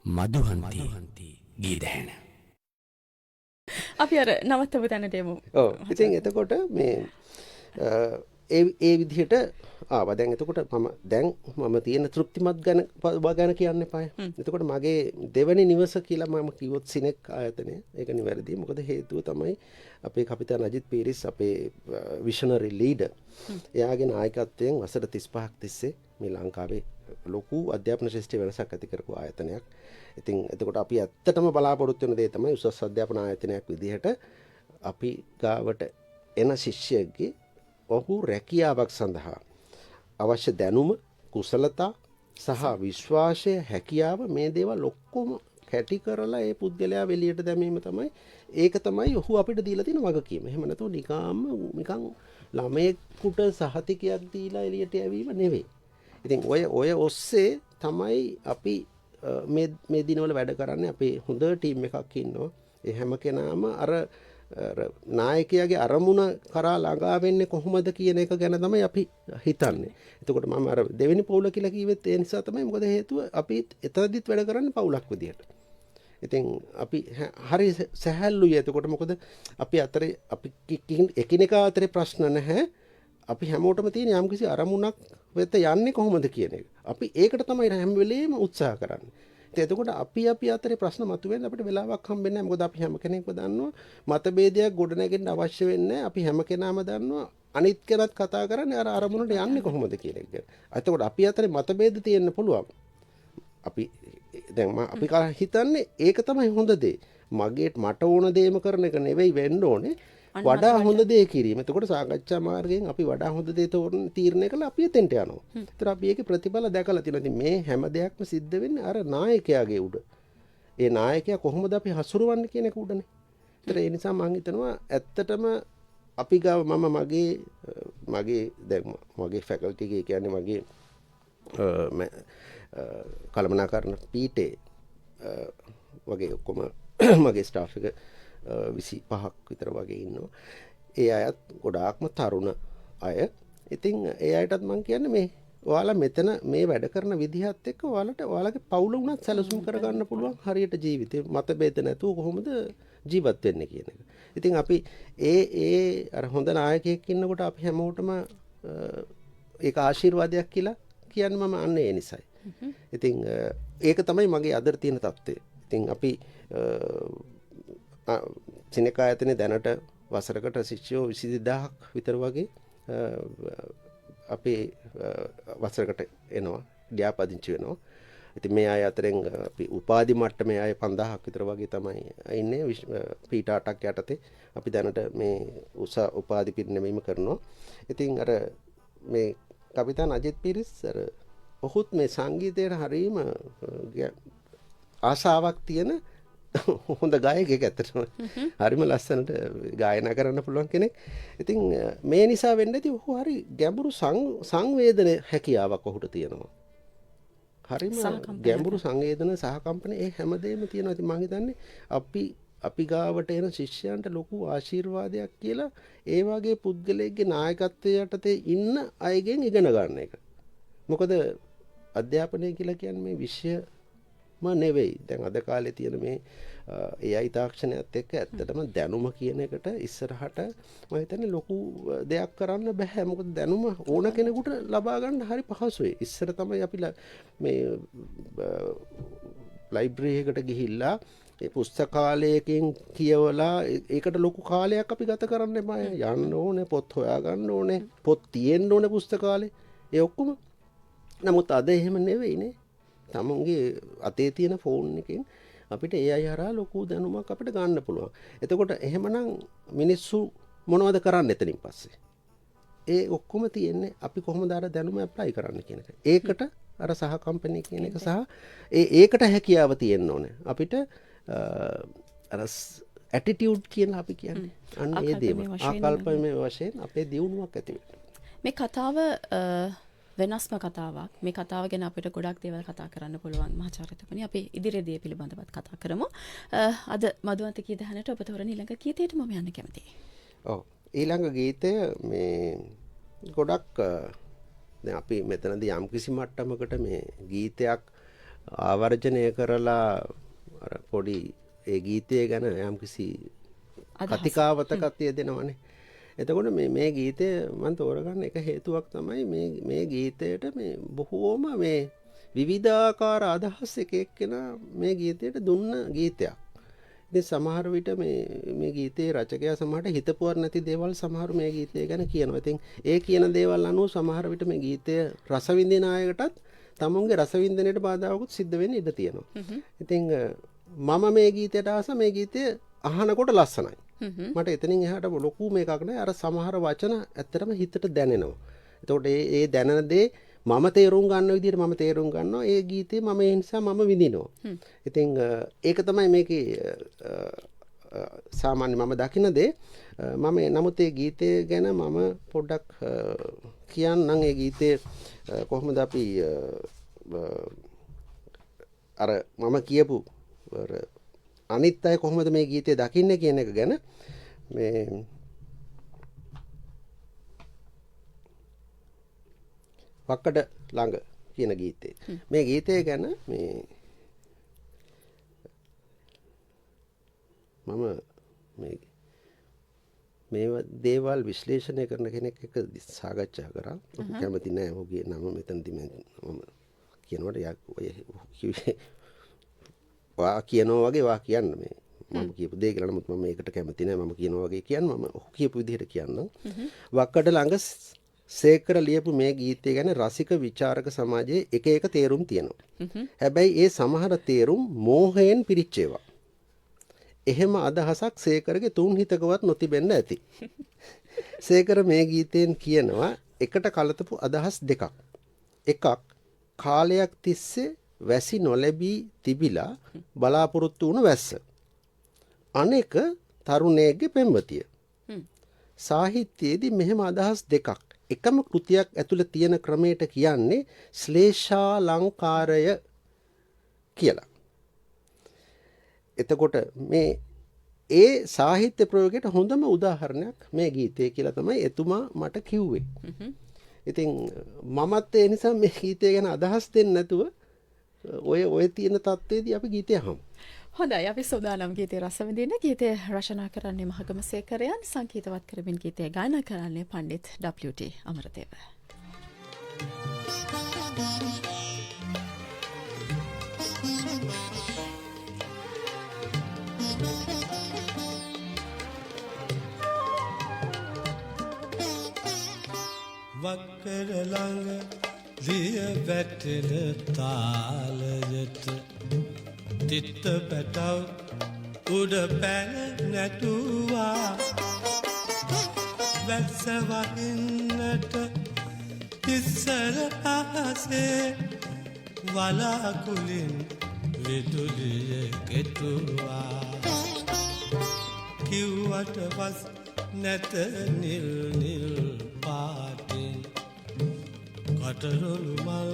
මధుහන්ති ගීදැහෙන. අපි අර නවත්තපු තැනට එමු. ඔව්. ඉතින් එතකොට මේ ඒ ඒ විදිහට ආවා. දැන් එතකොට මම දැන් මම තියෙන තෘප්තිමත් ගැන ගැන කියන්න එපාය. එතකොට මගේ දෙවැනි නිවස කියලා මම කිව්වොත් සිනෙක් ආයතනය. ඒක නිවැරදි. මොකද හේතුව තමයි අපේ කපිතාන් අජිත් පීරිස් අපේ විෂනරි ලීඩර්. එයාගේ නායකත්වයෙන් වසර 35ක් තිස්සේ මේ ලංකාවේ ලොකු අධ්‍යාපන ශ්‍රේෂ්ඨ වෙනසක් ඇති කරපු ආයතනයක්. ඉතින් එතකොට අපි ඇත්තටම බලාපොරොත්තු වෙන දේ තමයි උසස් අධ්‍යාපන ආයතනයක් විදිහට අපි ගාවට එන ශිෂ්‍යයෙක්ගේ ඔහු රැකියාවක් සඳහා අවශ්‍ය දැනුම, කුසලතා සහ විශ්වාසය, හැකියාව මේ දේවල් ඔක්කොම කැටි කරලා ඒ පුද්ගලයා එළියට දැමීම තමයි, ඒක තමයි ඔහු අපිට දීලා තියෙන වගකීම. එහෙම නැතුව නිකම්ම නිකන් ළමයෙකුට සහතිකයක් දීලා එළියට යැවීම නෙවෙයි. ඉතින් ඔය ඔය ඔස්සේ තමයි අපි මේ මේ දිනවල වැඩ කරන්නේ. අපේ හොඳ ටීම් එකක් ඉන්නවා. ඒ හැම කෙනාම අර නායකයාගේ අරමුණ කරා ළඟා වෙන්නේ කොහොමද කියන එක ගැන තමයි අපි හිතන්නේ. එතකොට මම අර දෙවෙනි පවුල කියලා කිව්වෙත් ඒ නිසා තමයි. මොකද හේතුව අපි එතනදිත් වැඩ කරන්නේ පවුලක් විදියට. ඉතින් අපි හරි සැහැල්ලුයි. එතකොට මොකද අපි අතරේ අපි එකිනෙකා අතරේ ප්‍රශ්න නැහැ. අපි හැමෝටම තියෙන යම්කිසි අරමුණක් වෙත යන්නේ කොහොමද කියන එක. අපි ඒකට තමයි හැම වෙලේම උත්සාහ කරන්නේ. ඉතින් එතකොට අපි අපි අතරේ ප්‍රශ්න මතුවෙන්න අපිට වෙලාවක් හම්බෙන්නේ නැහැ. මොකද අපි හැම කෙනෙක්ම දන්නවා මතභේදයක් ගොඩනැගෙන්න අවශ්‍ය වෙන්නේ නැහැ. අපි හැම කෙනාම දන්නවා අනිත් කෙනත් කතා කරන්නේ අර අරමුණට යන්නේ කොහොමද කියන එක ගැන. එතකොට අපි අතරේ මතභේද තියෙන්න පුළුවන්. අපි දැන් අපි හිතන්නේ ඒක තමයි හොඳ දේ. මගේ මට ඕන දේම කරන එක නෙවෙයි වෙන්න ඕනේ. වඩා හොඳ දේ කිරීම. එතකොට සාකච්ඡා මාර්ගයෙන් අපි වඩා හොඳ දේ තෝරන තීරණය කළා අපි එතෙන්ට යනවා. ඒතර අපි ඒකේ ප්‍රතිඵල දැකලා තියෙනවා. ඉතින් මේ හැම දෙයක්ම සිද්ධ වෙන්නේ අර නායකයාගේ උඩ. ඒ නායකයා කොහොමද අපි හසුරවන්නේ කියන එක උඩනේ. ඒතර ඒ නිසා මං හිතනවා ඇත්තටම අපි ගාව මම මගේ මගේ දැන් මගේ ෆැකල්ටි එකේ කියන්නේ මගේ කළමනාකරණ පීඨේ වගේ ඔක්කොම මගේ ස්ටාෆ් එක 25ක් විතර වගේ ඉන්නවා. ඒ අයත් ගොඩාක්ම තරුණ අය. ඉතින් ඒ අයටත් මං කියන්නේ මේ ඔයාලා මෙතන මේ වැඩ කරන විදිහත් එක්ක ඔයාලට ඔයාලගේ පවුල වුණත් සැලසුම් කරගන්න පුළුවන් හරියට ජීවිතේ මතභේද නැතුව කොහොමද ජීවත් වෙන්නේ කියන එක. ඉතින් අපි ඒ ඒ අර හොඳ නායකයෙක් ඉන්නකොට අපි හැමෝටම ඒක ආශිර්වාදයක් කියලා කියන්නේ මම අන්න ඒ නිසයි. ඉතින් ඒක තමයි මගේ අදට තියෙන තත්ත්වය. ඉතින් අපි සිනෙක ආයතනයේ දැනට වසරකට ශිෂ්‍යයෝ 22,000ක් විතර වගේ අපේ වසරකට එනවා, ලියාපදිංචි වෙනවා. ඉතින් මේ අය අතරින් අපි උපාධි මට්ටමේ අය 5,000ක් විතර වගේ තමයි ඉන්නේ. පීඨ 8ක් යටතේ අපි දැනට මේ උස උපාධි පිරිනැමීම කරනවා. ඉතින් අර මේ කපිතාන් අජිත් පීරිස් අර ඔහුත් මේ සංගීතයට හරීම ආසාවක් තියෙන හොඳ ගායකයෙක් ඇත්තටම. හරිම ලස්සනට ගායනා කරන්න පුළුවන් කෙනෙක්. ඉතින් මේ නිසා වෙන්න ඇති ඔහු හරි ගැඹුරු සංවේදන හැකියාවක් ඔහුට තියෙනවා. හරිම ගැඹුරු සංවේදන සහකම්පන ඒ හැමදේම තියෙනවා. ඉතින් මං හිතන්නේ අපි අපි ගාවට එන ශිෂ්‍යයන්ට ලොකු ආශිර්වාදයක් කියලා ඒ වගේ පුද්ගලයෙක්ගේ නායකත්වය යටතේ ඉන්න අයගෙන් ඉගෙන ගන්න එක. මොකද අධ්‍යාපනය කියලා කියන්නේ මේ විෂයම නෙවෙයි. දැන් අද කාලේ තියෙන මේ AI තාක්ෂණයත් එක්ක ඇත්තටම දැනුම කියන එකට ඉස්සරහට මම හිතන්නේ ලොකු දෙයක් කරන්න බැහැ. මොකද දැනුම ඕන කෙනෙකුට ලබා ගන්න හරි පහසුයි. ඉස්සර තමයි අපි මේ ලයිබ්‍රරි එකට ගිහිල්ලා ඒ පුස්තකාලයකින් කියවලා ඒකට ලොකු කාලයක් අපි ගත කරන්න එපා. යන්න ඕනේ, පොත් හොයා ගන්න ඕනේ, පොත් තියෙන්න ඕනේ පුස්තකාලේ. ඒ ඔක්කොම. නමුත් අද එහෙම නෙවෙයිනේ. තමුන්ගේ අතේ තියෙන ෆෝන් එකෙන් අපිට AI හරහා ලොකු දැනුමක් අපිට ගන්න පුළුවන්. එතකොට එහෙමනම් මිනිස්සු මොනවද කරන්නේ එතනින් පස්සේ? ඒ ඔක්කොම තියෙන්නේ අපි කොහොමද අර දැනුම ඇප්ලයි කරන්න කියන එක. ඒකට අර සහකම්පනය කියන එක සහ ඒකට හැකියාව තියෙන්න ඕනේ. අපිට අර ඇටිටියුඩ් කියලා අපි කියන්නේ. අන්න ඒ දේවල්. ආකල්පමය වශයෙන් අපේ දියුණුවක් ඇති වෙන්න. මේ කතාව වෙනස්ම කතාවක්. මේ කතාව ගැන අපිට ගොඩක් දේවල් කතා කරන්න පුළුවන් මහාචාර්යතුමනි. අපි ඉදිරියේදී පිළිබඳවත් කතා කරමු. අද මధుවන්ත කීදහනට ඔබ තෝරන ඊළඟ ගීතයට මම යන්න කැමතියි. ඔව්. ඊළඟ ගීතය මේ ගොඩක් දැන් අපි මෙතනදී යම්කිසි මට්ටමකට මේ ගීතයක් ආවර්ජනය කරලා අර පොඩි ඒ ගීතය ගැන යම්කිසි කතිකාවතකක් තියෙදෙනවනේ. එතකොට මේ ගීතය මම තෝරගන්න එක හේතුවක් තමයි මේ ගීතයට මේ බොහෝම මේ විවිධාකාර අදහස් එක එක්කෙනා මේ ගීතයට දුන්න ගීතයක්. ඉතින් සමහර විට මේ ගීතයේ රචකයා සමහරට හිතපුවක් නැති දේවල් සමහර මේ ගීතය ගැන කියනවා. ඉතින් ඒ කියන දේවල් අනුව සමහර විට මේ ගීතය රස විඳින අයටත් තමුන්ගේ රස වින්දනයට බාධාවකුත් සිද්ධ වෙන්න ඉඩ තියෙනවා. ඉතින් මම මේ ගීතයට ආස මේ ගීතය අහනකොට ලස්සනයි. මට එතනින් එහාට ලොකු මේකක් නෑ. අර සමහර වචන ඇත්තටම හිතට දැනෙනවා. එතකොට ඒ දැනෙන දේ මම තේරුම් ගන්න විදිහට මම තේරුම් ගන්නවා. ඒ ගීතේ මම ඒ නිසා මම විඳිනවා. ඉතින් ඒක තමයි මේකේ සාමාන්‍ය මම දකින දේ. මම නමුත් ඒ ගීතය ගැන මම පොඩ්ඩක් කියන්නම්. ඒ ගීතේ කොහොමද අපි අර මම කියපු අර අනිත් අය කොහොමද මේ ගීතය දකින්නේ කියන එක ගැන මේ වක්කඩ ළඟ කියන ගීතේ. මේ ගීතය ගැන මේ මම මේ දේවල් විශ්ලේෂණය කරන කෙනෙක් එක්ක සාකච්ඡා කරා. ඔහු කැමති නෑ ඔහුගේ නම මෙතනදී මම කියනවට ඔය කිව්වේ වා කියනවා වගේ වා කියන්න මේ මම කියපු දේ කියලා. නමුත් මම ඒකට කැමති නෑ. මම කියනවා වගේ කියන්න මම ඔහු කියපු විදිහට කියන්නම්. වක්කඩ ළඟ සේකර ලියපු මේ ගීතය ගැන රසික විචාරක සමාජයේ එක එක තේරුම් තියෙනවා. හැබැයි ඒ සමහර තේරුම් මෝහයෙන් පිරිච්ච ඒවා. එහෙම අදහසක් සේකරගේ තුන් හිතකවත් නොතිබෙන්න ඇති. සේකර මේ ගීතයෙන් කියනවා එකට කලතපු අදහස් දෙකක්. එකක් කාලයක් තිස්සේ වැසි නොලැබී තිබිලා බලාපොරොත්තු වුණ වැස්ස. අනෙක තරුණයෙක්ගේ පෙම්වතිය. සාහිත්‍යයේදී මෙහෙම අදහස් දෙකක් එකම කෘතියක් ඇතුළේ තියෙන ක්‍රමයට කියන්නේ ශ්ලේෂාලංකාරය කියලා. එතකොට මේ ඒ සාහිත්‍ය ප්‍රයෝගයට හොඳම උදාහරණයක් මේ ගීතය කියලා තමයි එතුමා මට කිව්වේ. ඉතින් මමත් ඒ නිසා මේ ගීතය ගැන අදහස් දෙන්නේ නැතුව ඔය තියෙන තත්ත්වයේදී අපි ගීතය අහමු. හොඳයි, අපි සෝදානම් ගීතය රස විඳින්න. ගීතය රචනා කරන්නේ මහගම සේකරයන්, සංගීතවත් කරමින් ගීතය ගායනා කරන්නේ පණ්ඩිත් W.T. Amaradeva. වක්කර ළඟ දිය වැටෙන තාලයට තිත්ත පැටව් උඩ පැන නැටුවා. වැස්ස වහින්නට ඉස්සර අහසේ වලාකුලින් විදුලිය කෙටුවා. කිව්වට වස් නැත නිල් නිල් පාටින් කටරොළු මල්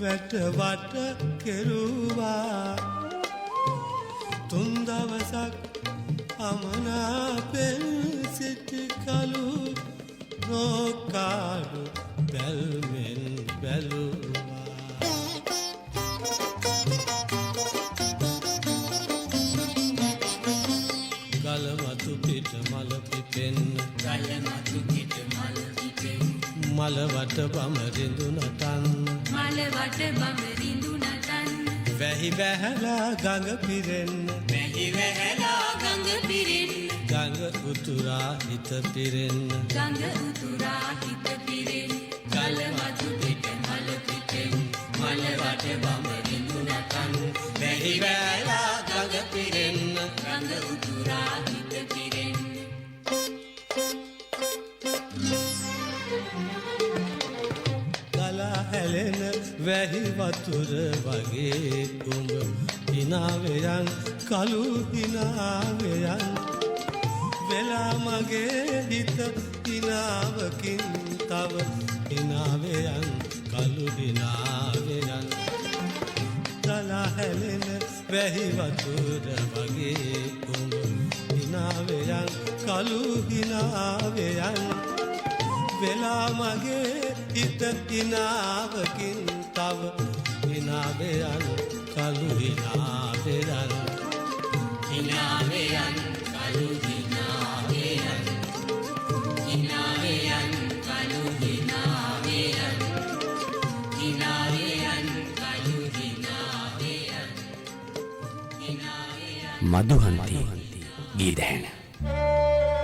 වැට වට කෙරුවා. තුන් දවසක් අමනාපෙන් සිටි කලු රෝකාඩු බැල්මෙන් බැලුවා. ගල මතු පිට මල පිපෙන්න, ගල මතු පිට මල පිපෙන්න, මල වට බම රිඳු නටන්න, මල වට බම රිඳු නටන්න, වැහි වැහැලා ගඟ පිරෙන්න, වැහි වැහැලා ගඟ පිරෙන්න, ගඟ උතුරා හිත පිරෙන්න, ගඟ උතුරා හිත පිරෙන්න, ගල මතු පිට මල පිපෙන්න, මල වට බම රිඳු නටන්න, වැහි වැහැලා ගඟ පිරෙන්න, ගඟ උතුරා හිත පිරෙන්න. ගලා හැලෙන වැහි වතුර වගේ උඹ හිනාවෙයන් කළු හිනාවෙයන් වෙලා මගේ හිත හිනාවකින් තව හිනාවෙයන් කළු හිනාවෙයන්. ගලා හැලෙන වැහි වතුර වගේ උඹ හිනාවෙයන් කළු හිනාවෙයන් වෙලා මගේ හිත හිනාවකින් තව හිනාවෙයන් කළු හිනාවෙයන් හිනාවෙයන් කළු හිනාවෙයන් හිනාවෙයන් කළු හිනාවෙයන් හිනාවෙයන් කළු හිනාවෙයන් මදුහන්ති ගී දැහැන.